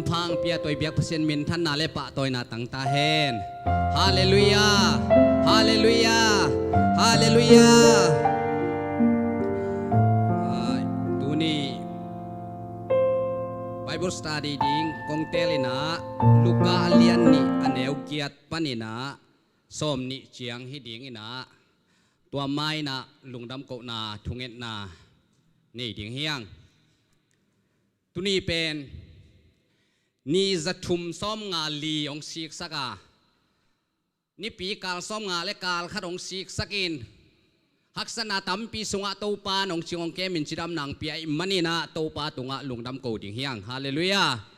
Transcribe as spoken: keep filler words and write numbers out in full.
Hong pia tuai biak Pasian minthanna le pahtawina tang ta hen. Halleluiah. Halleluiah. Halleluiah. Tuni Bible study ding kong telinah Luka a lian nih a neu giat paninah sawm nih ciang hi dinginah tua mainah lungdam kohna thungetna nei ding hiang. Tuni pen ni za thum sawm nga li hong siksak a, nipi kal sawm nga le kal khat hong siksakin haksatna tampi sungah Topa nong cing hong kemin cidamna hong pia ih maninah Topa tungah lungdam ko ding hiang. Halleluiah.